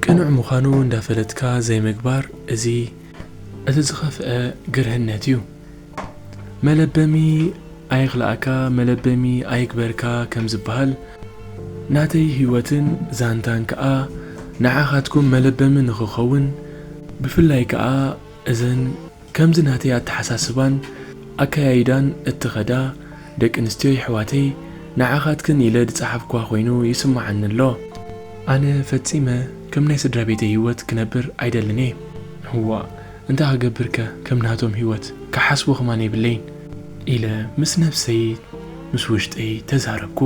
ቅኑዕ ምዃኑ እንዳፈለጥካ ዘይምግባር፣ እዚ እቲ ዝኸፍአ ግርህነት እዩ። መለበሚ ኣይኽልኣካ፣ መለበሚ ኣይግበርካ ከም ዝበሃል፣ ናተይ ህይወትን ዛንታን ከኣ ንዓኻትኩም መለበሚ ንኽኸውን፣ ብፍላይ ከኣ እዘን ከምዚ ናተይ ኣተሓሳስባን ኣከያይዳን እትኸዳ ደቂ ኣንስትዮ የሕዋተይ፣ ንዓኻትክን ኢለ ዝጸሓፍኳ ኮይኑ ይስምዓኒ ኣሎ። ኣነ ፈጺመ ከም ናይ ስድራ ቤተይ ህይወት ክነብር ኣይደልን እየ። እዋእ፣ እንታይ ክገብርከ ከም ናቶም ህይወት ክሓስቦ ከማን የብለይን፣ ኢለ ምስ ነብሰይ ምስ ውሽጠይ ተዛረብኩ።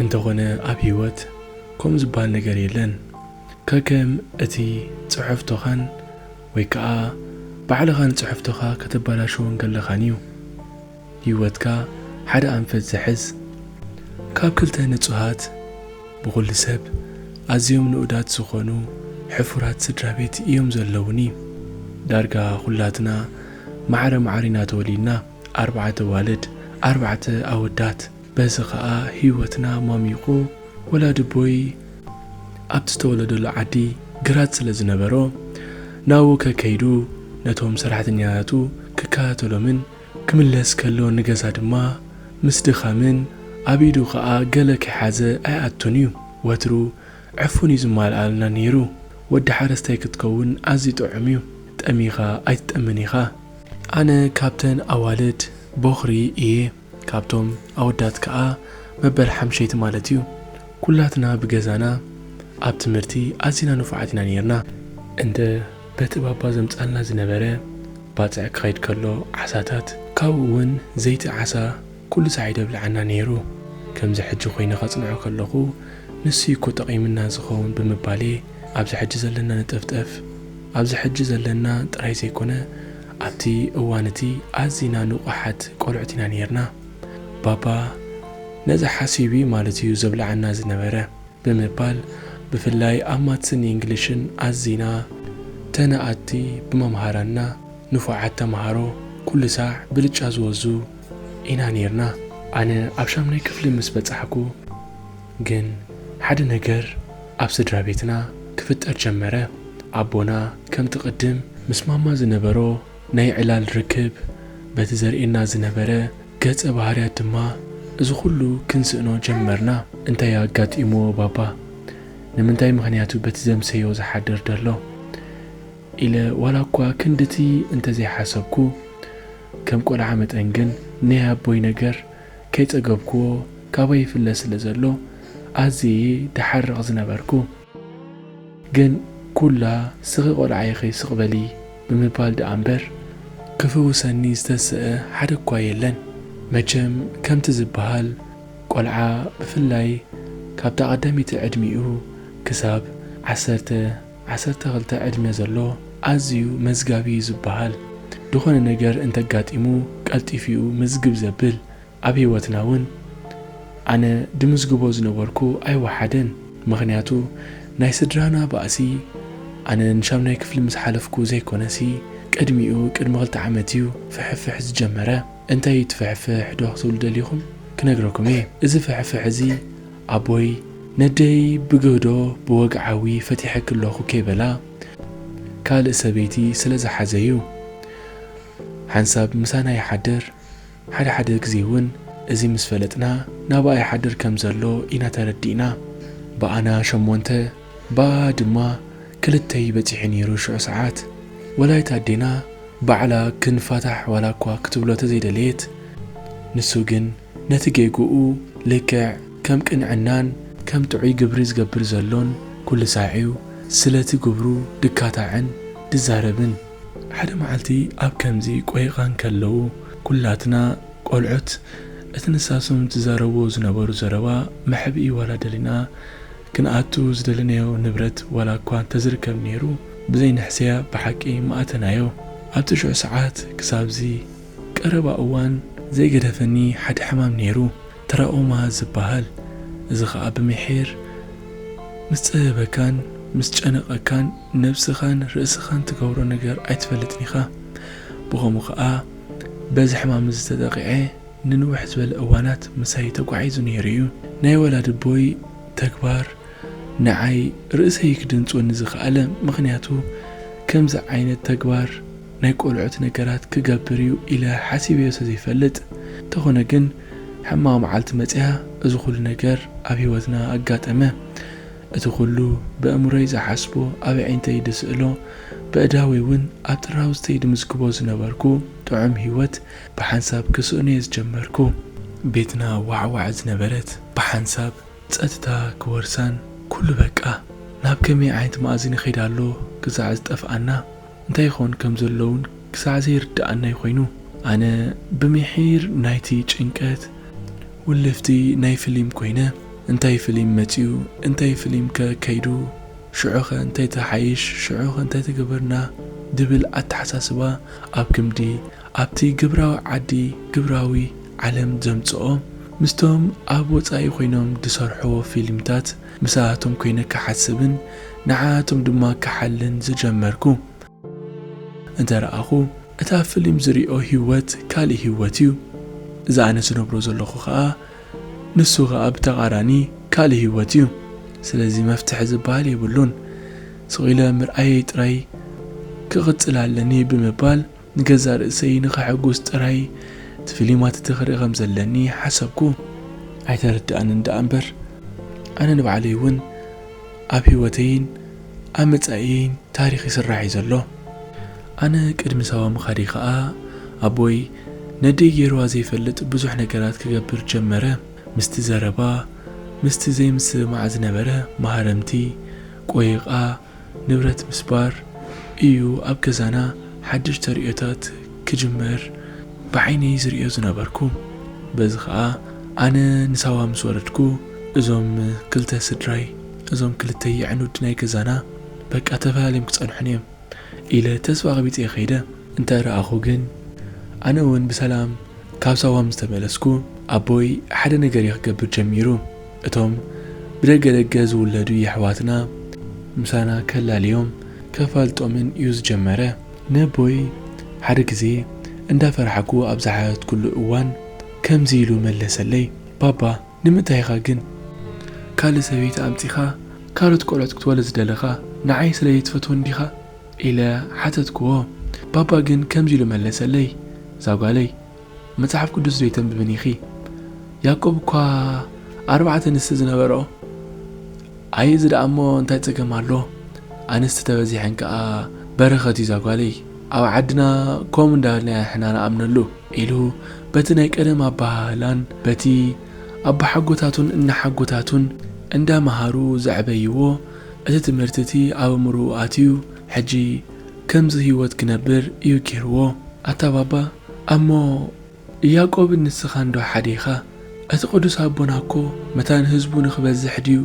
እንተኾነ ኣብ ህይወት ከምኡ ዝበሃል ነገር የለን። ከከም እቲ ጽሕፍቶኻን ወይ ከኣ ባዕልኻ ንጽሕፍቶኻ ከተበላሽዎ እንከለኻን እዩ። ህይወትካ ሓደ ኣንፈት ዝሕዝ። ካብ ክልተ ንጹሃት፣ ብኹሉ ሰብ ኣዝዮም ንኡዳት ዝኾኑ ሕፉራት ስድራ ቤት እዮም ዘለዉኒ። ዳርጋ ኩላትና ማዕረ ማዕሪና ተወሊድና፣ ኣርባዕተ ኣዋልድ፣ ኣርባዕተ ኣወዳት። በዚ ኸኣ ህይወትና ሟሚቑ። ወላዲ ኣቦይ ኣብቲ ዝተወለደሉ ዓዲ ግራት ስለ ዝነበሮ፣ ናብኡ ከከይዱ ነቶም ሰራሕተኛታቱ ክከታተሎምን ክምለስ ከሎ ንገዛ ድማ ምስ ድኻምን ኣብ ኢዱ ኸኣ ገለ ከይሓዘ ኣይኣቱን እዩ። ወትሩ ዕፉን እዩ ዝማልኣልና ነይሩ። ወዲ ሓረስታይ ክትከውን ኣዝዩ ጥዑም እዩ። ጠሚኻ ኣይትጠምን ኢኻ። ኣነ ካብተን ኣዋልድ ቦኽሪ እየ። ካብቶም ኣወዳት ከኣ መበል ሓምሸይቲ ማለት እዩ። ኩላትና ብገዛና ኣብ ትምህርቲ ኣዚና ንፉዓት ኢና ነይርና። እንተ በቲ ባባ ዘምጻልና ዝነበረ ባጽዕ ክኸይድ ከሎ ዓሳታት፣ ካብኡ እውን ዘይቲ ዓሳ ኩሉ ሳዕ እዩ ደብልዓና ነይሩ። ከምዚ ሕጂ ኮይነ ከጽንዖ ከለኹ፣ ንሱ እኮ ጠቒምና ዝኸውን ብምባሌ፣ ኣብዚ ሕጂ ዘለና ንጥፍጠፍ፣ ኣብዚ ሕጂ ዘለና ጥራይ ዘይኮነ፣ ኣብቲ እዋን እቲ ኣዚና ንቑሓት ቆልዑት ኢና ነይርና። ባባ ነዚ ሓሲቡ እዩ ማለት እዩ ዘብልዓና ዝነበረ ብምባል፣ ብፍላይ ኣብ ማትስን ኢንግሊሽን ኣዚና ተነኣድቲ ብመምሃራንና ንፉዓት ተምሃሮ ኩሉ ሳዕ ብልጫ ዝወዙ ኢና ነይርና። ኣነ ኣብ ሻምናይ ክፍሊ ምስ በጻሕኩ ግን ሓደ ነገር ኣብ ስድራ ቤትና ክፍጠር ጀመረ። ኣቦና ከምቲ ቅድም ምስ ማማ ዝነበሮ ናይ ዕላል ርክብ፣ በቲ ዘርእየና ዝነበረ ገጸ ባህርያት ድማ እዚ ኩሉ ክንስእኖ ጀመርና። እንታይ ኣጋጢምዎ ባባ? ንምንታይ ምኽንያቱ በቲ ዘምሰዮ ዝሓድር ደሎ? ኢለ ዋላ እኳ ክንድቲ እንተዘይሓሰብኩ፣ ከም ቆልዓ መጠን ግን ናይ ኣቦይ ነገር ከይጸገብክዎ ካባይ ይፍለ ስለ ዘሎ ኣዝየ እየ ድሓርቕ ዝነበርኩ። ግን ኩላ ስኺ ቆልዓ ኢኺ ስቕ በሊ ብምባል ደኣ እምበር ክፍውሰኒ ዝተስአ ሓደ እኳ የለን። መቸም ከምቲ ዝበሃል ቆልዓ ብፍላይ ካብታ ቀዳመይቲ ዕድሚኡ ክሳብ ዓሰርተ፣ ዓሰርተ ክልተ ዕድመ ዘሎ ኣዝዩ መዝጋቢ እዩ ዝበሃል። ዝኾነ ነገር እንተጋጢሙ ቀልጢፉ እዩ ምዝግብ ዘብል። ኣብ ህይወትና እውን ኣነ ድምዝግቦ ዝነበርኩ ኣይወሓደን። ምኽንያቱ ናይ ስድራና ባእሲ ኣነ ንሻምናይ ክፍሊ ምስ ሓለፍኩ ዘይኮነሲ ቅድሚኡ ቅድሚ ክልተ ዓመት እዩ ፍሕፍሕ ዝጀመረ። እንታይ እዩ እቲ ፍሕፍሕ ዶ ክትብሉ ደሊኹም? ክነግረኩም እየ። እዚ ፍሕፍሕ እዚ ኣቦይ ነደይ ብግህዶ ብወግዓዊ ፈቲሐኪ ኣለኹ ከይበላ ካልእ ሰበይቲ ስለ ዝሓዘ እዩ። ሓንሳብ ምሳና ይሓድር። ሓደ ሓደ ግዜ እውን እዚ ምስ ፈለጥና ናብኣ ይሓድር ከም ዘሎ ኢና ተረዲእና። ብኣና ሸሞንተ፣ ብኣ ድማ ክልተ እዩ በጺሑ ነይሩ ሽዑ ሰዓት። ወላይታ ኣዴና ባዕላ ክንፋታሕ ዋላ እኳ ክትብሎ ተዘይደለየት፣ ንሱ ግን ነቲ ጌግኡ ልክዕ ከም ቅንዕናን ከም ጥዑይ ግብሪ ዝገብር ዘሎን ኩሉ ሳዕ እዩ ስለቲ ግብሩ ድካታዕን ድዛረብን። ሓደ መዓልቲ ኣብ ከምዚ ቆይቓ እንከለዉ፣ ኩላትና ቆልዑት እቲ ንሳቶም ዝዛረብዎ ዝነበሩ ዘረባ መሕብኢ ዋላ ደሊና ክንኣቱ ዝደለናዮ ንብረት ዋላ እኳ እንተዝርከብ ነይሩ፣ ብዘይ ንሕስያ ብሓቂ ምኣተናዮ። ኣብቲ ሽዑ ሰዓት ክሳብዚ ቀረባ እዋን ዘይገደፈኒ ሓደ ሕማም ነይሩ፣ ትራኦማ ዝበሃል። እዚ ኸኣ ብምሒር ምስ ጸበበካን ምስ ጨነቐካን ነብስኻን ርእስኻን ትገብሮ ነገር ኣይትፈልጥን ኢኻ። ብኸምኡ ኸኣ በዚ ሕማም እዚ ተጠቒዐ ንንውሕ ዝበለ እዋናት ምሳይ ተጓዒዙ ነይሩ እዩ። ናይ ወላዲ ኣቦይ ተግባር ንዓይ ርእሰይ ክድንጽወኒ ዝኸኣለ ምኽንያቱ ከምዚ ዓይነት ተግባር ናይ ቆልዑት ነገራት ክገብር እዩ ኢለ ሓሲበዮ ስለ ዘይፈልጥ። እንተኾነ ግን ሕማቕ መዓልቲ መጺኣ፣ እዚ ኩሉ ነገር ኣብ ህይወትና ኣጋጠመ። እቲ ኩሉ ብእምሮይ ዝሓስቦ፣ ኣብ ኣዒንተይ ዝስእሎ፣ ብእዳወይ እውን ኣብ ጥራውዝተይ ድምዝግቦ ዝነበርኩ ጥዑም ህይወት ብሓንሳብ ክስእኖ እየ ዝጀመርኩ። ቤትና ዋዕዋዕ ዝነበረት ብሓንሳብ ጸጥታ ክወርሳን ኩሉ በቃ ናብ ከመይ ዓይነት መኣዝን ይኸይድ ኣሎ ክሳዕ ዝጠፍኣና፣ እንታይ ይኾን ከም ዘሎ እውን ክሳዕ ዘይርድኣና ኮይኑ። ኣነ ብምሒር ናይቲ ጭንቀት ውልፍቲ ናይ ፍሊም ኮይነ፣ እንታይ ፍሊም መጺኡ፣ እንታይ ፍሊም ከ ከይዱ፣ ሽዑኸ እንታይ ተሓይሽ፣ ሽዑኸ እንታይ ተገበርና ድብል ኣተሓሳስባ ኣብ ክንዲ ኣብቲ ግብራዊ ዓዲ ግብራዊ ዓለም ዘምጽኦ ምስቶም ኣብ ወጻኢ ኮይኖም ዝሰርሕዎ ፊልምታት ምሳኣቶም ኮይነ ክሓስብን ንዓኣቶም ድማ ክሓልን ዝጀመርኩ። እንተ ረኣኹ፣ እታ ፍሊም ዝሪኦ ህይወት ካልእ ህይወት እዩ። እዚ ኣነ ዝነብሮ ዘለኹ ኸኣ፣ ንሱ ኸኣ ብተቓራኒ ካልእ ህይወት እዩ። ስለዚ መፍትሒ ዝበሃል የብሉን። ስቕ ኢለ ምርኣየይ ጥራይ ክቕጽል ኣለኒ ብምባል፣ ንገዛእ ርእሰይ ንኸሐጉስ ጥራይ እቲ ፍሊማት እቲ ክርኢ ከም ዘለኒ ሓሰብኩ። ኣይተረድኣንን ደኣ እምበር፣ ኣነ ንባዕለይ እውን ኣብ ህይወተይን ኣብ መጻኢየይን ታሪኽ ይስራሕ እዩ ዘሎ። ኣነ ቅድሚ ሳዋ ምኻደይ ኸኣ፣ ኣቦይ ነደይ ገይርዋ ዘይፈልጥ ብዙሕ ነገራት ክገብር ጀመረ። ምስቲ ዘረባ፣ ምስቲ ዘይምስምማዕ ዝነበረ ማህረምቲ፣ ቆይቓ፣ ንብረት ምስባር እዩ ኣብ ገዛና ሓድሽ ተርእዮታት ክጅምር ብዓይነይ ዝርእዮ ዝነበርኩ። በዚ ኸኣ ኣነ ንሳዋ ምስ ወረድኩ፣ እዞም ክልተ ስድራይ፣ እዞም ክልተ የዕኑድ ናይ ገዛና በቃ ተፈላለዮም ክጸንሑን እዮም ኢለ ተስፋ ኣቕቢጸ ከይደ። እንተ ረኣኹ ግን፣ ኣነ እውን ብሰላም ካብ ሳዋ ምስ ተመለስኩ፣ ኣቦይ ሓደ ነገር እዩ ክገብር ጀሚሩ። እቶም ብደገ ደገ ዝውለዱ የሕዋትና ምሳና ከላልዮም ከፋልጦምን እዩ ዝጀመረ። ነቦይ ሓደ ግዜ እንዳፈራሕኩ ኣብ ዝሓተትኩሉ እዋን ከምዚ ኢሉ መለሰለይ፣ "ባባ፣ ንምንታይ ኢኻ ግን ካልእ ሰበይቲ ኣምጺኻ ካልኦት ቆልዑት ክትወልድ ዝደለኻ? ንዓይ ስለ ዘይትፈትወኒ ዲኻ?" ኢለ ሓተትክዎ። ባባ ግን ከምዚ ኢሉ መለሰለይ፣ "እዛ ጓለይ፣ መጽሓፍ ቅዱስ ዘይተንብብን ኢኺ? ያዕቆብ እኳ ኣርባዕተ ኣንስቲ ዝነበሮ። ኣይ፣ እዚ ደኣ እሞ እንታይ ጸገም ኣሎ? ኣንስቲ ተበዚሐን ከኣ በረኸት እዩ እዛ ጓለይ። ኣብ ዓድና ከምኡ እንዳበልና ኢና ንሕና ንኣምነሉ" ኢሉ በቲ ናይ ቀደም ኣበሃህላን በቲ ኣቦሓጎታቱን እናሓጎታቱን እንዳመሃሩ ዘዕበይዎ እቲ ትምህርቲ እቲ ኣብ ኣእምሮኡ ኣትዩ፣ ሕጂ ከምዚ ህይወት ክነብር እዩ ገይርዎ። ኣታ ባባ፣ ኣሞ ያዕቆብን ንስኻን ዶ ሓደ ኢኻ? እቲ ቅዱስ ኣቦና እኮ መታን ህዝቡ ንኽበዝሕ ድዩ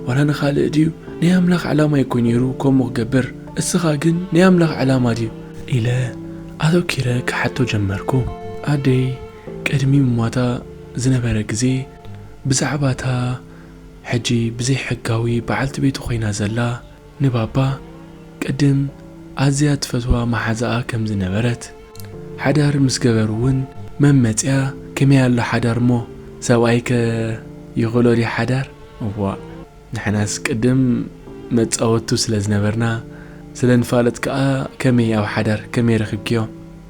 ዋላ ንኻልእ ድዩ? ናይ ኣምላኽ ዕላማ እኮ ነይሩ ከምኡ ክገብር። እስኻ ግን ናይ ኣምላኽ ዕላማ ድዩ? ኢለ ኣተኪረ ክሓቶ ጀመርኩ። ኣደይ ቅድሚ ምሟታ ዝነበረ ግዜ ብዛዕባታ ሕጂ ብዘይሕጋዊ በዓልቲ ቤቱ ኮይና ዘላ ንባባ ቅድም ኣዝያ ትፈትዋ መሓዛኣ ከም ዝነበረት፣ ሓዳር ምስ ገበሩ እውን መመጽያ ከመይ ኣሎ ሓዳር እሞ ሰብኣይከ ይኽእሎ ድዩ ሓዳር? እዋእ፣ ንሕናስ ቅድም መጻወቱ ስለ ዝነበርና፣ ስለ ንፋለጥ ከኣ ከመይ ኣብ ሓዳር ከመይ ረኺብክዮ?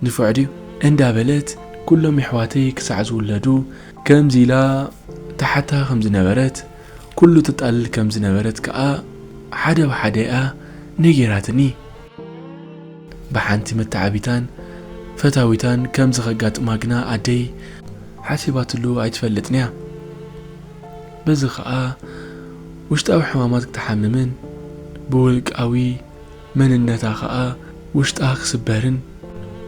ንፉዕ ድዩ? እንዳበለት ኩሎም የሕዋተይ ክሳዕ ዝውለዱ ከምዚ ኢላ ትሓታ ከም ዝነበረት፣ ኩሉ ተጣልል ከም ዝነበረት ከኣ ሓደ ብሓደ እያ ነጊራትኒ። ብሓንቲ መተዓቢታን ፈታዊታን ከምዚ ከጋጥማ ግና ኣደይ ሓሲባትሉ ኣይትፈልጥን እያ። በዚ ከኣ ውሽጣዊ ሕማማት ክትሓምምን ብውልቃዊ መንነታ ከኣ ውሽጣ ክስበርን፣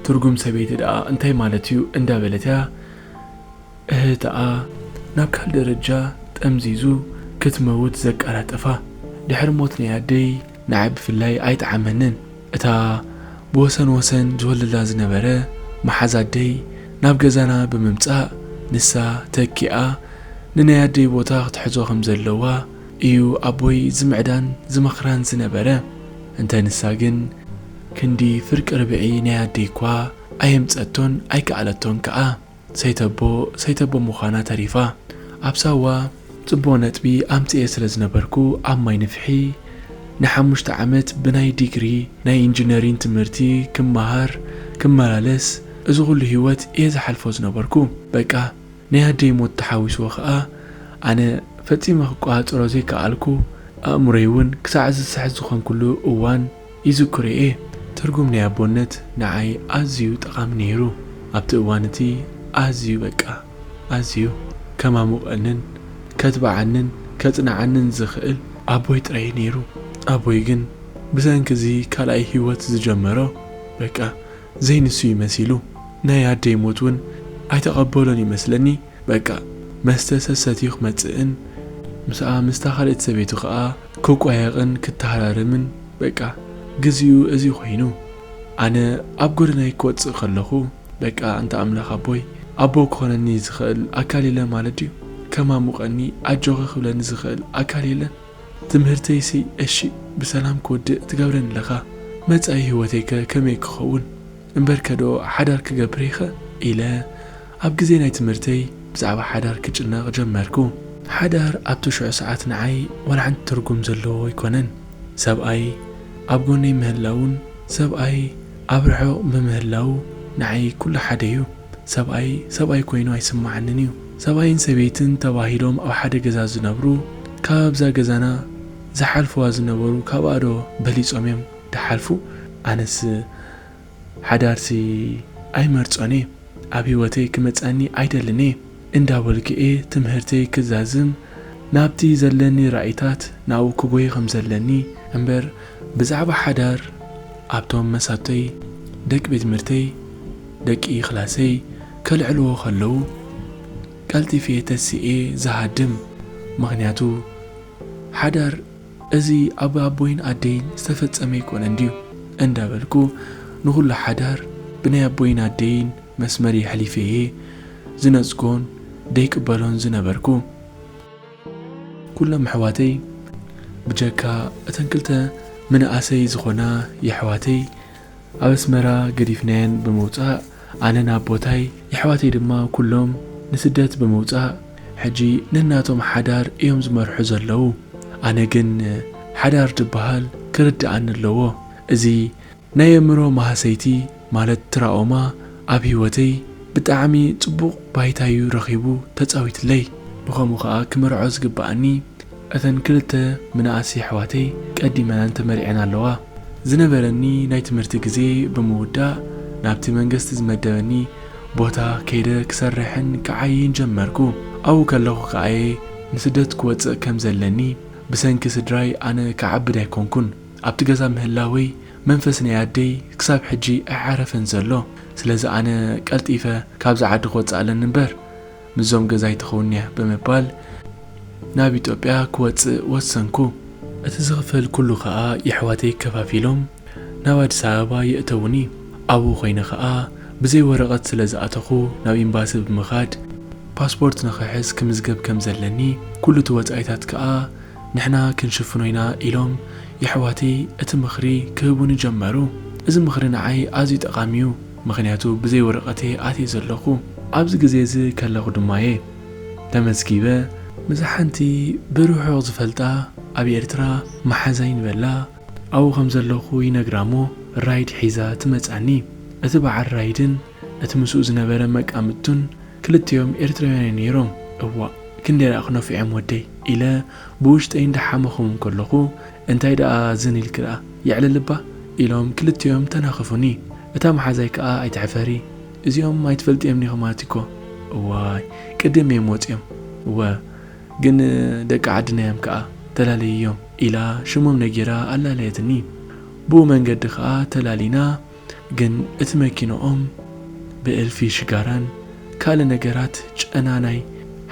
ትርጉም ሰበይቲ ደኣ እንታይ ማለት እዩ እንዳበለት እያ እህትኣ ናብ ካልእ ደረጃ ጠምዚዙ ክትመውት ዘቀላጠፋ። ድሕሪ ሞት ናይ ኣደይ ንዓይ ብፍላይ ኣይጠዓመንን። እታ ብወሰን ወሰን ዝወልላ ዝነበረ መሓዛ ኣደይ ናብ ገዛና ብምምጻእ ንሳ ተኪኣ ንናይ ኣደይ ቦታ ክትሕዞ ከም ዘለዋ እዩ ኣቦይ ዝምዕዳን ዝመኽራን ዝነበረ። እንተ ንሳ ግን ክንዲ ፍርቂ ርብዒ ናይ ኣደይ እኳ ኣየምጸቶን ኣይከኣለቶን ከኣ። ሰይተቦ፣ ሰይተቦ ምዃና ተሪፋ። ኣብ ሳዋ ጽቡቕ ነጥቢ ኣምጽኤ ስለ ዝነበርኩ ኣብ ማይ ንፍሒ ንሓሙሽተ ዓመት ብናይ ዲግሪ ናይ ኢንጂነሪን ትምህርቲ ክመሃር ክመላለስ እዚ ኩሉ ህይወት እየ ዝሓልፎ ዝነበርኩ። በቃ ናይ ኣደይ ሞት ተሓዊስዎ ኸኣ ኣነ ፈጺመ ክቆጻጸሮ ዘይከኣልኩ ኣእምሮይ እውን ክሳዕ ዝስሕት ዝኾንኩሉ እዋን ይዝክሮ እየ። ትርጉም ናይ ኣቦነት ንዓይ ኣዝዩ ጠቓሚ ነይሩ። ኣብቲ እዋን እቲ ኣዝዩ በቃ ኣዝዩ ከማሙቐንን ከትብዓንን ከጽንዓንን ዝኽእል ኣቦይ ጥራይ እዩ ነይሩ። ኣቦይ ግን ብሰንኪ እዚ ካልኣይ ህይወት ዝጀመሮ በቃ ዘይንሱ እዩ መሲሉ። ናይ ኣደይ ሞት እውን ኣይተቐበሎን ይመስለኒ። በቃ መስተ ሰሰትዩ ክመጽእን ምስኣ ምስታ ካልኣይቲ ሰበይቱ ከኣ ክቋየቕን ክተሃራረምን በቃ ግዜኡ እዚ ኮይኑ። ኣነ ኣብ ጎደናይ ክወጽእ ከለኹ በቃ ኣንታ ኣምላኽ ኣቦይ ኣቦ ክኾነኒ ዝኽእል ኣካል የለን ማለት ድዩ? ከማሙቐኒ ኣጆኺ ክብለኒ ዝኽእል ኣካል የለን? ትምህርተይሲ እሺ ብሰላም ክወድእ ትገብረኒ ኣለኻ፣ መጻኢ ህይወተይከ ከመይ ክኸውን? እምበርከ ዶ ሓዳር ክገብር ኢኸ? ኢለ ኣብ ግዜ ናይ ትምህርተይ ብዛዕባ ሓዳር ክጭነቕ ጀመርኩ። ሓዳር ኣብቲ ሽዑ ሰዓት ንዓይ ዋላ ሓንቲ ትርጉም ዘለዎ ኣይኮነን። ሰብኣይ ኣብ ጎነይ ምህላውን ሰብኣይ ኣብ ርሑቕ ብምህላው ንዓይ ኩሉ ሓደ እዩ። ሰብኣይ ሰብኣይ ኮይኑ ኣይስምዓንን እዩ። ሰብኣይን ሰበይትን ተባሂሎም ኣብ ሓደ ገዛ ዝነብሩ፣ ካብ ኣብዛ ገዛና ዝሓልፍዋ ዝነበሩ ካብኣ ዶ በሊጾም እዮም ድሓልፉ? ኣነስ ሓዳርሲ ኣይመርጾን እየ። ኣብ ህይወተይ ክመጸኒ ኣይደልን እየ እንዳበልኩ እየ ትምህርተይ ክዛዝም፣ ናብቲ ዘለኒ ራኢታት ናብኡ ክጎይ ከም ዘለኒ እምበር፣ ብዛዕባ ሓዳር ኣብቶም መሳቶይ፣ ደቂ ቤት ትምህርተይ፣ ደቂ ክላሰይ ከልዕልዎ ከለዉ ቀልጢፈ እየ ተሲኤ ዝሃድም። ምኽንያቱ ሓዳር እዚ ኣብ ኣቦይን ኣደይን ዝተፈጸመ ኣይኮነን ድዩ እንዳበልኩ ንኹሉ ሓዳር ብናይ ኣቦይን ኣደይን መስመር የሕሊፈ እየ ዝነጽጎን ደይቅበሎን ዝነበርኩ። ኩሎም ኣሕዋተይ ብጀካ እተን ክልተ ምንኣሰይ ዝኾና የሕዋተይ ኣብ ኣስመራ ገዲፍናየን ብምውጻእ ኣነ ናብ ቦታይ የሕዋተይ ድማ ኩሎም ንስደት ብምውጻእ ሕጂ ነናቶም ሓዳር እዮም ዝመርሑ ዘለዉ። ኣነ ግን ሓዳር ድበሃል ክርድኣኒ ኣለዎ። እዚ ናይ ኣእምሮ ማህሰይቲ ማለት ትራኦማ ኣብ ህይወተይ ብጣዕሚ ጽቡቕ ባይታዩ ረኺቡ ተጻዊትለይ። ብኸምኡ ኸኣ ክምርዖ ዝግብኣኒ እተን ክልተ ምንኣስ የሕዋተይ ቀዲመናን ተመሪዐን ኣለዋ። ዝነበረኒ ናይ ትምህርቲ ግዜ ብምውዳእ ናብቲ መንግስቲ ዝመደበኒ ቦታ ከይደ ክሰርሕን ክዓይን ጀመርኩ። ኣብኡ ከለኹ ከኣየ ንስደት ክወጽእ ከም ዘለኒ ብሰንኪ ስድራይ ኣነ ክዓብድ ኣይኮንኩን። ኣብቲ ገዛ ምህላወይ መንፈስ ናይ ኣደይ ክሳብ ሕጂ ኣይዓረፈን ዘሎ። ስለዚ ኣነ ቀልጢፈ ካብዚ ዓዲ ክወጽእ ኣለኒ እምበር ምስዞም ገዛይ ትኸውን እያ ብምባል ናብ ኢትዮጵያ ክወጽእ ወሰንኩ። እቲ ዝኽፈል ኩሉ ኸኣ የሕዋተይ ከፋፊሎም ናብ ኣዲስ ኣበባ የእተዉኒ። ኣብኡ ኮይነ ኸኣ ብዘይ ወረቐት ስለ ዝኣተኹ ናብ ኤምባሲ ብምኻድ ፓስፖርት ንኽሕዝ ክምዝገብ ከም ዘለኒ ኩሉ እቲ ወጻኢታት ከኣ ንሕና ክንሽፍኖ ኢና ኢሎም የሕዋተይ እቲ ምኽሪ ክህቡኒ ጀመሩ። እዚ ምኽሪ ንዓይ ኣዝዩ ጠቓሚ እዩ፣ ምኽንያቱ ብዘይ ወረቐተይ ኣትየ ዘለኹ። ኣብዚ ግዜ እዚ ከለኹ ድማ እየ ተመዝጊበ። ምስ ሓንቲ ብርሑቕ ዝፈልጣ ኣብ ኤርትራ መሓዛይ ንበላ ኣብኡ ከም ዘለኹ ይነግራ እሞ ራይድ ሒዛ ትመጻኒ። እቲ በዓል ራይድን እቲ ምስኡ ዝነበረ መቃምጥቱን ክልቲኦም ኤርትራውያን እዮም ነይሮም። እዋእ ክንደይ ደኣ ክነፍዑ እዮም ወደይ ኢለ ብውሽጠይ እንዳሓመኹ እንከለኹ እንታይ ደኣ ዝን ኢልኪ ደኣ የዕለልባ ኢሎም ክልቲኦም ተናኸፉኒ። እታ መሓዛይ ከኣ ኣይትሕፈሪ እዚኦም ኣይትፈልጥዮም ዲኺ ማለት እኮ። እዋይ ቅድም እዮም ወፂኦም። እወ ግን ደቂ ዓድና እዮም ከኣ ተላለይዮም ኢላ ሽሞም ነጊራ ኣላለየትኒ። ብኡ መንገዲ ከኣ ተላሊና። ግን እቲ መኪንኦም ብእልፊ ሽጋራን ካልእ ነገራት ጨና ናይ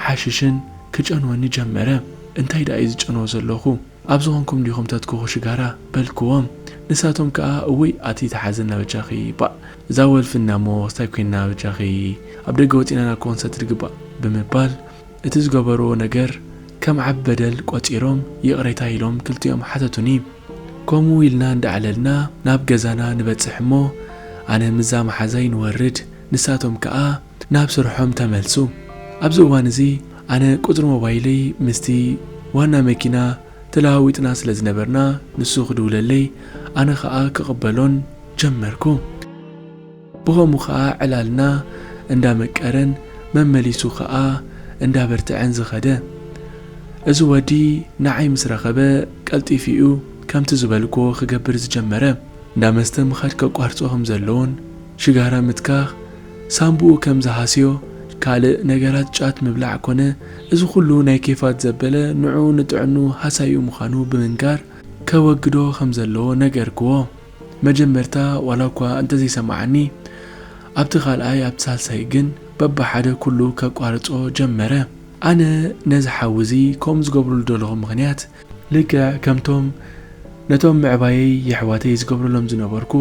ሓሽሽን ክጨንወኒ ጀመረ። እንታይ ደኣ እዩ ዝጨንዎ ዘለኹ? ኣብ ዝኾንኩም ዲኹም ተትኩኹ ሽጋራ በልክዎም። ንሳቶም ከኣ እውይ ኣቲ ተሓዘና በጃኺ ባእ እዛ ወልፊ እና እሞ ክስታይ ኮይና በጃኺ ኣብ ደገ ወጺና ናብ ኮንሰርት ድግባእ ብምባል እቲ ዝገበርዎ ነገር ከም ዓቢ በደል ቆጺሮም ይቕሬታ ኢሎም ክልቲኦም ሓተቱኒ። ከምኡ ኢልና እንዳዕለልና ናብ ገዛና ንበጽሕ እሞ ኣነ ምስዛ መሓዛይ ንወርድ፣ ንሳቶም ከኣ ናብ ስርሖም ተመልሱ። ኣብዚ እዋን እዚ ኣነ ቁጽሪ ሞባይለይ ምስቲ ዋና መኪና ተለዋዊጥና ስለ ዝነበርና፣ ንሱ ክድውለለይ ኣነ ኸኣ ክቕበሎን ጀመርኩ። ብኸምኡ ኸኣ ዕላልና እንዳመቀረን መመሊሱ ኸኣ እንዳበርትዐን ዝኸደ። እዚ ወዲ ንዓይ ምስ ረኸበ፣ ቀልጢፉ እዩ ከምቲ ዝበልክዎ ክገብር ዝጀመረ። እንዳመስተ ምኻድ ከቋርጾ ከም ዘለዎን ሽጋራ ምትካኽ ሳምቡኡ ከም ዝሃስዮ፣ ካልእ ነገራት ጫት ምብላዕ ኮነ፣ እዚ ኩሉ ናይ ኬፋት ዘበለ ንዕኡ ንጥዕኑ ሃሳዩ ምዃኑ ብምንጋር ከወግዶ ከም ዘለዎ ነገርክዎ። መጀመርታ ዋላ እኳ እንተዘይሰማዓኒ፣ ኣብቲ ካልኣይ ኣብቲ ሳልሳይ ግን በብሓደ ኩሉ ከቋርጾ ጀመረ። ኣነ ነዚ ሓዊ እዚ ከምኡ ዝገብሩሉ ዘለኹ ምኽንያት ልክዕ ከምቶም ነቶም ምዕባየይ የሕዋተይ ዝገብረሎም ዝነበርኩ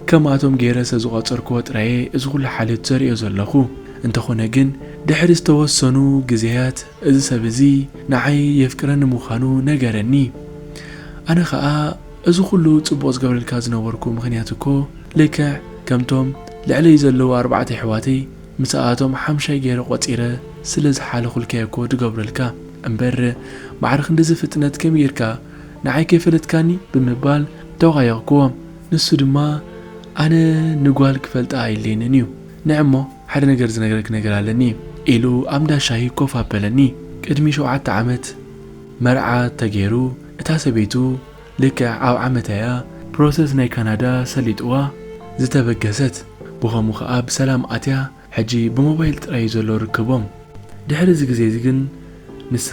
ከምኣቶም ገይረ ስለ ዝቖጸርክዎ ጥራየ እዚ ኩሉ ሓልዮት ዘርእዮ ዘለኹ። እንተኾነ ግን ድሕሪ ዝተወሰኑ ግዜያት እዚ ሰብ እዚ ንዓይ የፍቅረኒ ምዃኑ ነገረኒ። ኣነ ኸኣ እዚ ኩሉ ጽቡቕ ዝገብረልካ ዝነበርኩ ምኽንያት እኮ ልክዕ ከምቶም ልዕለይ ዘለዉ ኣርባዕተ የሕዋተይ ምስኣቶም ሓምሻይ ገይረ ቆጺረ ስለ ዝሓለኹልካዮ እኮ ድገብረልካ እምበር፣ ማዕረ ክንድዚ ፍጥነት ከመይ ጌርካ ንዓይ ከይፈለጥካኒ ብምባል ተወቓየቕክዎ። ንሱ ድማ ኣነ ንጓል ክፈልጣ ኣይድልየንን እዩ። ንዕሞ ሓደ ነገር ዝነግረኪ ነገር ኣለኒ ኢሉ ኣብ እንዳ ሻሂ ኮፍ ኣበለኒ። ቅድሚ ሸውዓተ ዓመት መርዓ ተገይሩ እታ ሰበይቱ ልክዕ ኣብ ዓመታ እያ ፕሮሰስ ናይ ካናዳ ሰሊጥዋ ዝተበገሰት። ብኸምኡ ኸኣ ብሰላም ኣትያ ሕጂ ብሞባይል ጥራይ እዩ ዘሎ ርክቦም። ድሕሪ እዚ ግዜ እዚ ግን ንሳ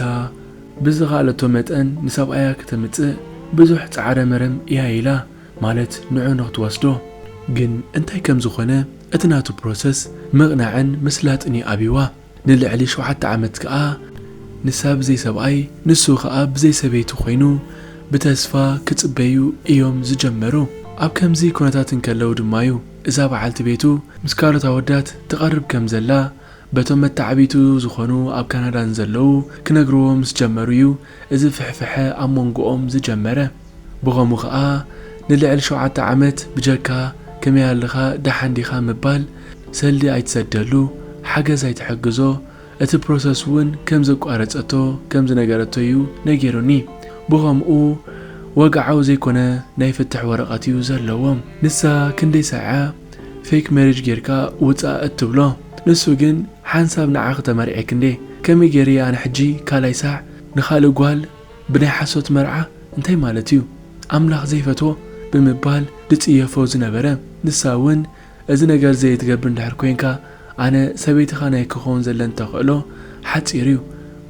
ብዝኸኣለቶ መጠን ንሰብኣያ ከተምጽእ ብዙሕ ጻዕረ መረም እያ ኢላ፣ ማለት ንዑ ንኽትወስዶ። ግን እንታይ ከም ዝኾነ እቲ ናቱ ፕሮሰስ ምቕናዕን ምስላጥን እዩ ኣብይዋ። ንልዕሊ ሸውዓተ ዓመት ከኣ ንሳ ብዘይ ሰብኣይ ንሱ ከኣ ብዘይ ሰበይቲ ኮይኑ ብተስፋ ክጽበዩ እዮም ዝጀመሩ። ኣብ ከምዚ ኩነታት እንከለዉ ድማ እዩ እዛ በዓልቲ ቤቱ ምስ ካልኦት ኣወዳት ትቐርብ ከም ዘላ በቶም መተዓቢቱ ዝኾኑ ኣብ ካናዳ ንዘለዉ ክነግርዎ ምስ ጀመሩ እዩ እዚ ፍሕፍሐ ኣብ መንጎኦም ዝጀመረ። ብኸምኡ ኸኣ ንልዕሊ ሸውዓተ ዓመት ብጀካ ከመይ ኣለኻ ደሓን ዲኻ ምባል፣ ሰልዲ ኣይትሰደሉ፣ ሓገዝ ኣይትሕግዞ፣ እቲ ፕሮሰስ እውን ከም ዘቋረጸቶ ከም ዝነገረቶ እዩ ነጊሩኒ። ብኸምኡ ወግዓዊ ዘይኮነ ናይ ፍትሕ ወረቐት እዩ ዘለዎም። ንሳ ክንደይ ሰዓ ፌክ ሜሪጅ ጌርካ ውጻእ እትብሎ። ንሱ ግን ሓንሳብ ንዓኺ ተመርዕየ ክንዴ፣ ከመይ ጌረ ኣነ ሕጂ ካልኣይ ሳዕ ንኻልእ ጓል ብናይ ሓሶት መርዓ እንታይ ማለት እዩ? ኣምላኽ ዘይፈትዎ ብምባል ድጽየፎ ዝነበረ። ንሳ እውን እዚ ነገር ዘይትገብር እንድሕር ኮይንካ ኣነ ሰበይትኻ ናይ ክኸውን ዘለን ተኽእሎ ሓጺር እዩ።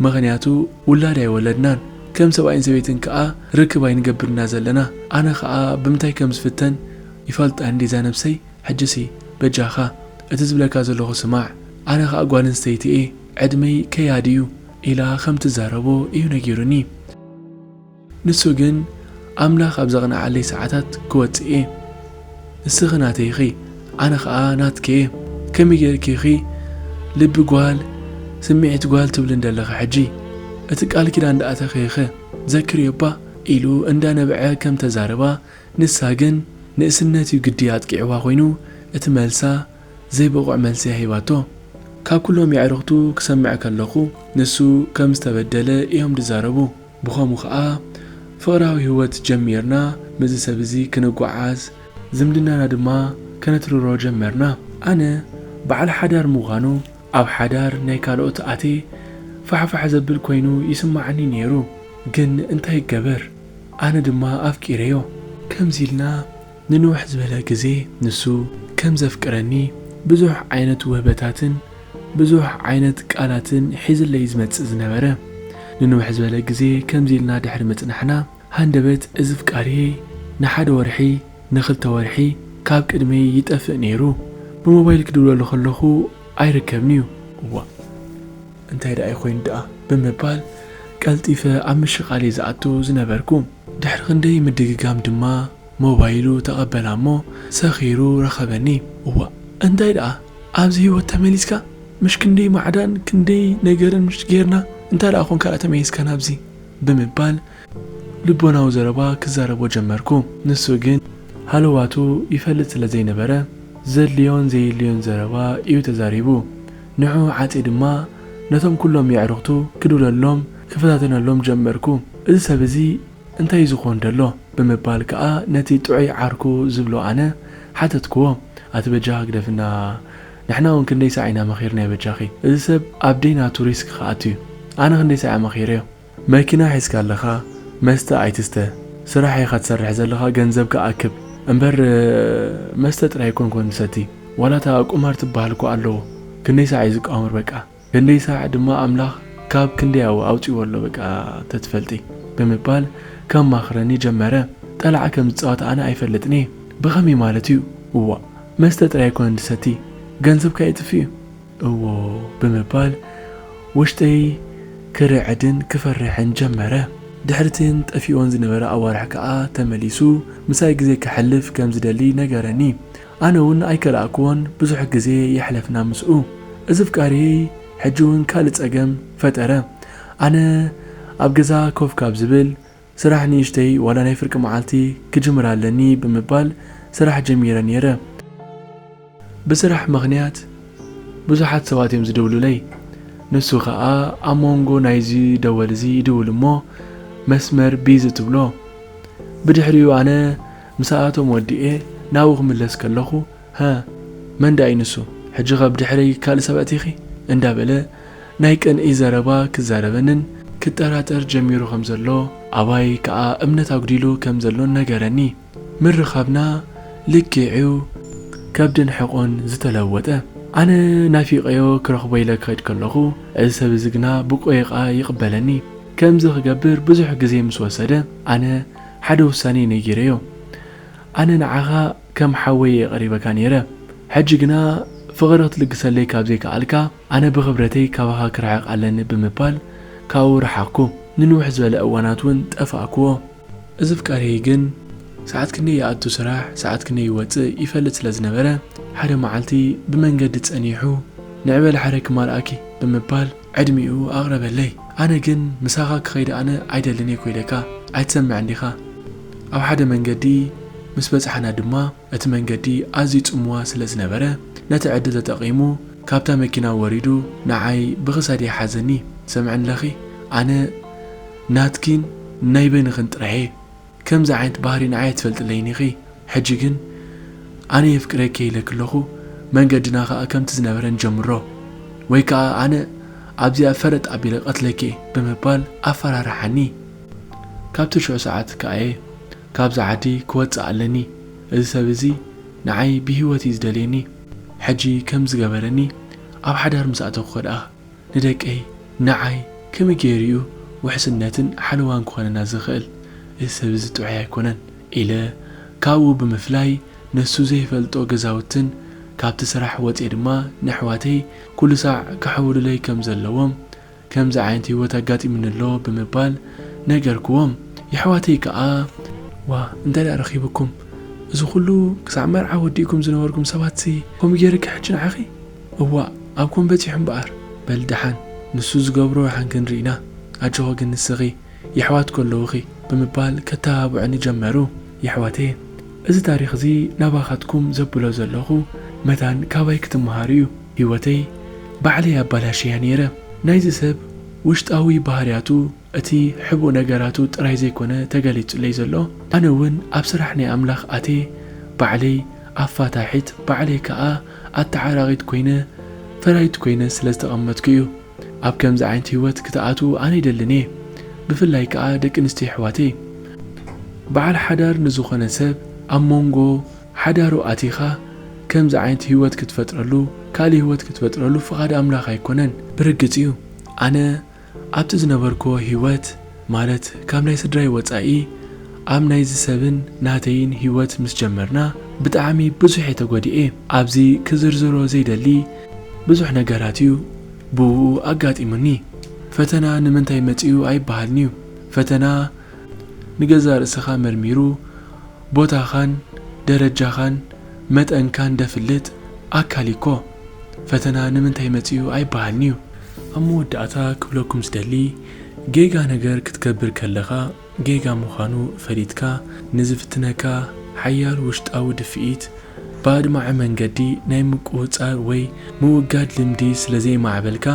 ምኽንያቱ ውላድ ኣይወለድናን። ከም ሰብኣይን ሰበይትን ከኣ ርክብ ኣይንገብርና ዘለና። ኣነ ኸኣ ብምንታይ ከም ዝፍተን ይፈልጣ እንዲዛ ነብሰይ። ሕጅሲ በጃኻ እቲ ዝብለካ ዘለኹ ስማዕ። ኣነ ኸኣ ጓል ኣንስተይቲ እየ። ዕድመይ ከያዲ እዩ ኢላ ከም ትዛረቦ እዩ ነጊሩኒ። ንሱ ግን ኣምላኽ ኣብ ዘቕንዓለይ ሰዓታት ክወጽእ እየ። ንስኺ ናተይ ኢኺ፣ ኣነ ኸኣ ናትኪ እየ። ከመይ ጌርኪ ኢኺ ልቢ ጓል፣ ስምዒት ጓል ትብሊ እንደለኺ ሕጂ? እቲ ቃል ኪዳን ደኣ ተኺኺ ዘክርዮ እባ ኢሉ እንዳነበዐ ከም ተዛረባ፣ ንሳ ግን ንእስነት እዩ ግዲ ኣጥቂዕዋ ኮይኑ እቲ መልሳ ዘይብቑዕ መልሲ እያ ሂባቶ። ካብ ኩሎም የዕሩኽቱ ክሰምዕ ከለኹ ንሱ ከም ዝተበደለ እዮም ዝዛረቡ። ብኸምኡ ኸኣ ፍቕራዊ ህይወት ጀሚርና፣ ምስዚ ሰብ እዚ ክንጓዓዝ፣ ዝምድናና ድማ ከነትርሮ ጀመርና። ኣነ በዓል ሓዳር ምዃኑ ኣብ ሓዳር ናይ ካልኦት ኣትየ ፋሕፋሕ ዘብል ኮይኑ ይስምዓኒ ነይሩ። ግን እንታይ ይገበር? ኣነ ድማ ኣፍቂረዮ። ከምዚ ኢልና ንንውሕ ዝበለ ግዜ ንሱ ከም ዘፍቅረኒ ብዙሕ ዓይነት ውህበታትን ብዙሕ ዓይነት ቃላትን ሒዝለይ ዝመጽእ ዝነበረ። ንንውሕ ዝበለ ግዜ ከምዚ ኢልና ድሕሪ ምጽናሕና፣ ሃንደበት እዚ ፍቃሪየይ ንሓደ ወርሒ፣ ንኽልተ ወርሒ ካብ ቅድመይ ይጠፍእ ነይሩ። ብሞባይል ክድውለሉ ከለኹ ኣይርከብን እዩ። እዋ፣ እንታይ ደኣ ይኾይኑ ደኣ ብምባል ቀልጢፈ ኣብ ምሽቓል እየ ዝኣቱ ዝነበርኩ። ድሕሪ ክንደይ ምድግጋም ድማ ሞባይሉ ተቐበላ እሞ ሰኺሩ ረኸበኒ። እዋ፣ እንታይ ደኣ ኣብዚ ህይወት ተመሊስካ? ምሽ ክንደይ ማዕዳን ክንደይ ነገርን ምሽ ጌርና፣ እንታይ ደኣ ኾንካ ደኣ ተመሊስካ ናብዚ? ብምባል ልቦናዊ ዘረባ ክዛረቦ ጀመርኩ። ንሱ ግን ሃለዋቱ ይፈልጥ ስለ ዘይነበረ፣ ዘድልዮን ዘየድልዮን ዘረባ እዩ ተዛሪቡ። ንዕኡ ዓጽየ ድማ ነቶም ኩሎም የዕሩኽቱ ክድውለሎም ክፈታተነሎም ጀመርኩ። "እዚ ሰብ እዚ እንታይ እዩ ዝኾን ደሎ?" ብምባል ከኣ ነቲ ጥዑይ ዓርኩ ዝብሎ ኣነ ሓተትክዎ። "ኣቲ በጃኻ ግደፍና፣ ንሕና እውን ክንደይ ሳዕ ኢና መኺርናዮ በጃኺ? እዚ ሰብ ኣብ ደይናቱ ሪስክ ክኣቱ እዩ። ኣነ ክንደይ ሳዕ እየ መኺረዮ?" "መኪና ሒዝካ ኣለኻ፣ መስተ ኣይትስተ። ስራሕ ኢኻ ትሰርሕ ዘለኻ፣ ገንዘብካ ኣክብ። እምበር፣ መስተ ጥራይ ኣይኮንኩን ዝሰቲ። ዋላ እታ ቁማር ትበሃል እኮ ኣለዎ። ክንደይ ሳዕ እዩ ዝቃምር በቃ? ክንደይ ሳዕ ድማ ኣምላኽ ካብ ክንደይ ኣው-፣ ኣውጺዎ ኣሎ በቃ ተትፈልጢ?" ብምባል ከማኽረኒ ጀመረ። ጠላዕ ከም ዝጻወት ኣነ ኣይፈልጥን እየ። "ብኸመይ ማለት እዩ?" "እዋእ፣ መስተ ጥራይ ኣይኮነን ዝሰቲ፣ ገንዘብካ የጥፍእ እዩ?" "እዎ" ብምባል ውሽጠይ ክርዕድን ክፈርሕን ጀመረ። ድሕሪትን ጠፊኦን ዝነበረ ኣዋርሕ ከኣ ተመሊሱ ምሳይ ግዜ ከሕልፍ ከም ዝደሊ ነገረኒ። ኣነ እውን ኣይከላእክዎን፣ ብዙሕ ግዜ የሕለፍና ምስኡ። እዚ ኣፍቃሪየይ ሕጂ እውን ካልእ ጸገም ፈጠረ። ኣነ ኣብ ገዛ ኮፍ ካብ ዝብል፣ ስራሕ ንእሽተይ ዋላ ናይ ፍርቂ መዓልቲ ክጅምር ኣለኒ ብምባል ስራሕ ጀሚረ ነይረ። ብስራሕ ምኽንያት ብዙሓት ሰባት እዮም ዝድውሉለይ። ንሱ ኸኣ ኣብ መንጎ ናይዚ ደወል እዚ ይድውል እሞ መስመር ቢዚ ትብሎ። ብድሕሪኡ ኣነ ምሳኣቶም ወዲኤ ናብኡ ክምለስ ከለኹ፣ "ሃ፣ መን ደኣ እዩ ንሱ? ሕጂ ኸ ብድሕረይ ካልእ ሰብ ኣእቲኺ?" እንዳበለ ናይ ቅንኢ ዘረባ ክዛረበንን ክጠራጠር ጀሚሩ ከም ዘሎ፣ ኣባይ ከኣ እምነት ኣጉዲሉ ከም ዘሎን ነገረኒ። ምርኻብና ልክዕ'ዩ ከብድን ሕቖን ዝተለወጠ። ኣነ ናፊቐዮ ክረኽቦ ኢለ ክኸይድ ከለኹ፣ እዚ ሰብ እዚ ግና ብቆይቓ ይቕበለኒ። ከምዚ ክገብር ብዙሕ ግዜ ምስ ወሰደ፣ ኣነ ሓደ ውሳኔ ነጊረዮ። ኣነ ንዓኻ ከም ሓወይ እየ ቀሪበካ ነይረ። ሕጂ ግና ፍቕሪ ክትልግሰለይ ካብ ዘይከኣልካ፣ ኣነ ብኽብረተይ ካባኻ ክርሕቕ ኣለኒ ብምባል ካብኡ ረሓቕኩ። ንንውሕ ዝበለ እዋናት እውን ጠፋእክዎ። እዚ ኣፍቃሪየይ ግን ሰዓት ክንደይ ይኣቱ ስራሕ፣ ሰዓት ክንደይ ይወጽእ ይፈልጥ ስለ ዝነበረ፣ ሓደ መዓልቲ ብመንገዲ ጸኒሑ፣ "ንዕበል ሓረኪ ማልኣኪ" ብምባል ዕድሚኡ ኣቕረበለይ። ኣነ ግን "ምሳኻ ክኸይድ ኣነ ኣይደልን እየ እኮ ኢለካ፣ ኣይትሰምዕን ዲኻ?" ኣብ ሓደ መንገዲ ምስ በጻሕና ድማ፣ እቲ መንገዲ ኣዝዩ ጽምዋ ስለ ዝነበረ፣ ነቲ ዕድል ተጠቒሙ ካብታ መኪና ወሪዱ ንዓይ ብኽሳደይ ሓዘኒ። "ሰምዕኒ ኣለኺ፣ ኣነ ናትኪን ናይ በይንኽን ጥራይ እየ። ከምዚ ዓይነት ባህሪ ንዓይ ኣይትፈልጥለይን ኢኺ። ሕጂ ግን ኣነ የፍቅረኪ እየ ኢለኪ ኣለኹ፣ መንገድና ኸኣ ከምቲ ዝነበረ ንጀምሮ፣ ወይ ከኣ ኣነ ኣብዚኣ ፈረጥ ኣቢለ ቀትለኪ እየ" ብምባል ኣፈራርሓኒ። ካብቲ ሽዑ ሰዓት ከኣ እየ ካብዛ ዓዲ ክወጽእ ኣለኒ። እዚ ሰብ እዚ ንዓይ ብህይወት እዩ ዝደልየኒ። ሕጂ ከም ዝገበረኒ ኣብ ሓዳር ምስ ኣተኹ ደኣ ንደቀይ ንዓይ ከመይ ገይሩ እዩ ውሕስነትን ሓለዋን ክኾነና ዝኽእል? እዚ ሰብ እዚ ጥዑይ ኣይኮነን ኢለ ካብኡ ብምፍላይ ነሱ ዘይፈልጦ ገዛውትን ካብቲ ስራሕ ወጽየ ድማ ንኣሕዋተይ ኩሉ ሳዕ ከሐውሉለይ ከም ዘለዎም ከምዚ ዓይነት ህይወት ኣጋጢሙኒ ኣሎ ብምባል ነገርክዎም። የሕዋተይ ከኣ፣ "ዋ፣ እንታይ ደኣ ረኺብኩም? እዚ ኩሉ ክሳዕ መርዓ ወዲእኩም ዝነበርኩም ሰባትሲ ከምኡ ገይርኪ ሕጂ ንዓኺ? እዋእ፣ ኣብ ኮም በጺሑ እምበኣር። በሊ ደሓን፣ ንሱ ዝገብሮ ደሓን ክንርኢ ኢና። ኣጆኺ ግን ንስኺ፣ የሕዋትኪ ኣለዉኺ" ብምባል ከተባብዑኒ ጀመሩ። የሕዋተይ፣ እዚ ታሪኽ እዚ ናባኻትኩም ዘብሎ ዘለኹ መታን ካባይ ክትመሃሩ እዩ። ህይወተይ ባዕለይ ኣባላሽያ ነይረ። ናይዚ ሰብ ውሽጣዊ ባህርያቱ፣ እቲ ሕቡእ ነገራቱ ጥራይ ዘይኮነ ተገሊጹለይ ዘሎ፣ ኣነ እውን ኣብ ስራሕ ናይ ኣምላኽ ኣትየ ባዕለይ ኣፋታሒት፣ ባዕለይ ከኣ ኣተዓራቒት ኮይነ፣ ፈራይት ኮይነ ስለ ዝተቐመጥኩ እዩ። ኣብ ከምዚ ዓይነት ህይወት ክትኣትዉ ኣነ ኣይደልን እየ፣ ብፍላይ ከኣ ደቂ ኣንስትዮ ኣሕዋተይ። በዓል ሓዳር ንዝኾነ ሰብ ኣብ መንጎ ሓዳሩ ኣቲኻ ከምዚ ዓይነት ህይወት ክትፈጥረሉ፣ ካልእ ህይወት ክትፈጥረሉ ፍቓድ ኣምላኽ ኣይኮነን። ብርግጽ እዩ፣ ኣነ ኣብቲ ዝነበርክዎ ህይወት፣ ማለት ካብ ናይ ስድራይ ወጻኢ፣ ኣብ ናይዚ ሰብን ናተይን ህይወት ምስ ጀመርና፣ ብጣዕሚ ብዙሕ እየ ተጎዲኤ። ኣብዚ ክዝርዝሮ ዘይደሊ ብዙሕ ነገራት እዩ ብእኡ ኣጋጢሙኒ። ፈተና ንምንታይ መጺኡ ኣይበሃልን እዩ። ፈተና ንገዛእ ርእስኻ መርሚሩ፣ ቦታኻን ደረጃኻን መጠንካን ደፍልጥ ኣካል እኮ። ፈተና ንምንታይ መጺኡ ኣይበሃልን እዩ። ኣብ መወዳእታ ክብለኩም ዝደሊ፣ ጌጋ ነገር ክትገብር ከለኻ፣ ጌጋ ምዃኑ ፈሊጥካ፣ ንዝፍትነካ ሓያል ውሽጣዊ ድፍኢት፣ ብኣድማዒ መንገዲ ናይ ምቁጽጻር ወይ ምውጋድ ልምዲ ስለ ዘይማዕበልካ፣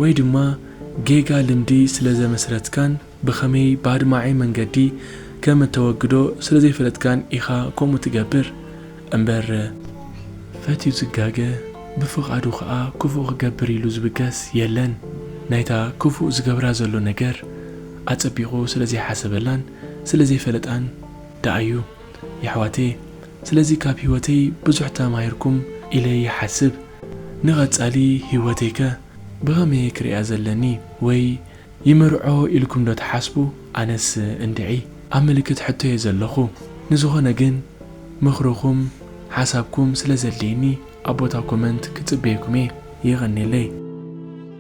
ወይ ድማ ጌጋ ልምዲ ስለ ዘመስረትካን ብኸመይ ብኣድማዒ መንገዲ ከም እተወግዶ ስለ ዘይፈለጥካን ኢኻ ከምኡ ትገብር። እምበር ፈትዩ ዝጋገ፣ ብፍቓዱ ኸኣ ክፉእ ክገብር ኢሉ ዝብገስ የለን። ናይታ ክፉእ ዝገብራ ዘሎ ነገር ኣጸቢቑ ስለ ዘይሓሰበላን ስለ ዘይፈለጣን ደኣ እዩ። የሕዋተየ፣ ስለዚ ካብ ህይወተይ ብዙሕ ተማሂርኩም ኢለ ይሓስብ። ንቐጻሊ ህይወተይከ ብኸመይ ክርእያ ዘለኒ? ወይ ይምርዖ ኢልኩም ዶ ትሓስቡ? ኣነስ እንድዒ ኣብ ምልክት ሕቶ እየ ዘለኹ። ንዝኾነ ግን ምኽርኹም፣ ሓሳብኩም ስለ ዘድልየኒ ኣብ ቦታ ኮመንት ክጽበየኩም እየ። የቐንየለይ።